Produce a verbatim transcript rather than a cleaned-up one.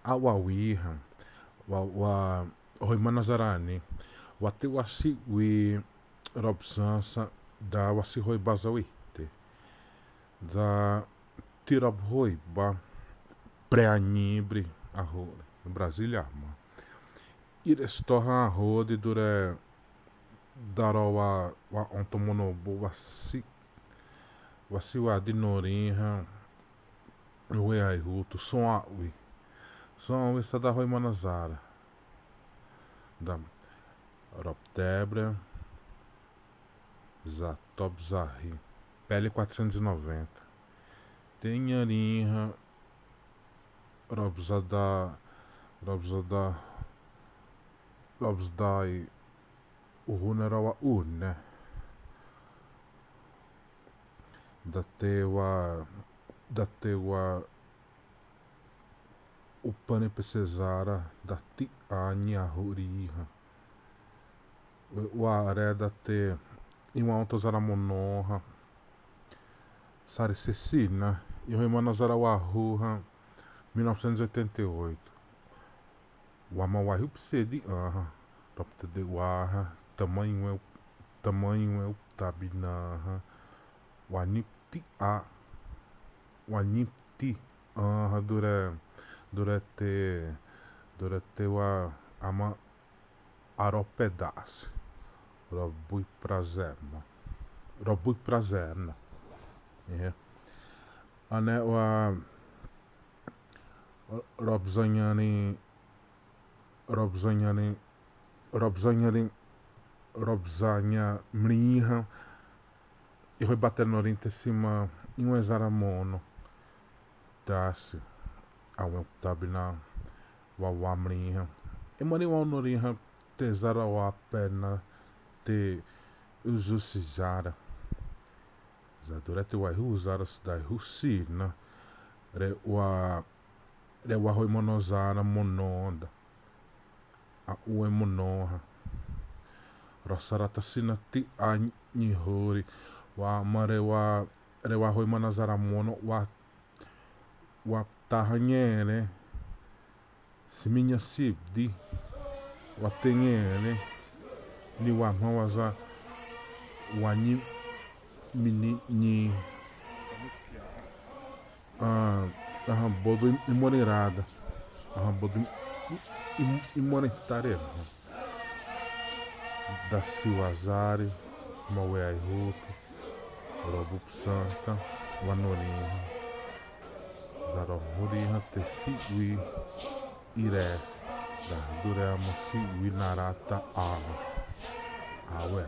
Awa'awi hã, wa, wa, hâimana za'ra ni, wa te wasiwi robzansa da wasihâiba za wa'ite. Da ti robhâiba, pré anhibri, ahâ, Brasília ma. Iré sitohan ahâ di duré daro wa, wa õ tô mono bâ wasi, wasiwadi norĩ hã, we aihutu, sõ a'uwi. Sõ a'uwi sada hâimana za'ra. Da, robtebre, za tobzahi, P L quatrocentos e noventa. Te inharĩ hã, robzada, robzada, robzadai, uhune ra wa une. Da te wa, da te wa upane pese za'ra da ti'a nhawi hã. Wa ré da te iwa'õtõ za'ra mono hã. Sari sesina, ihâimana za'ra wahub hã, mil novecentos e oitenta e oito. Wama waihu'u pese di ãhã, robtete wa hã, tãma iwẽ, tãma iwẽ uptabi na hã, wanhipti'a, wanhipti'a hã duré, duré te, duré te wa ãma aropedasi. Robui prazerna. Robui prazerna. Ãne wa robzanhani, robzanhani, robzanhani, robzanhamri hã, ihâiba te norĩ te sima iwẽ za'ra mono. Dasi, awẽ uptabi na wawamri hã. E marĩ wa norĩ hã, te za'ra wapé na te uzusi za'ra. Za duré te waihu'u za'ra, sadaihusina, ré wa, ré wa hâimana za'ra mono da. A'uwẽ mono hã. Rosa'rata sina ti'a nhawi, wa ma ré wa, ré wa hâimana za'ra mono wa, wa taha nherẽ, simi nhasi di, wa te nherẽ, ni'wa hã wa za, wanhimini nhi, ãhã bâdâ imorĩ'rata, ãhã bâdâ i, i, imorĩ'rata ré hã. Dasiwazari, ma we aihutu, robupsãta wa norĩ hã. Za rohuri hã te siwi irés, da duré ãma siwi na rata ãhã. Awẽ.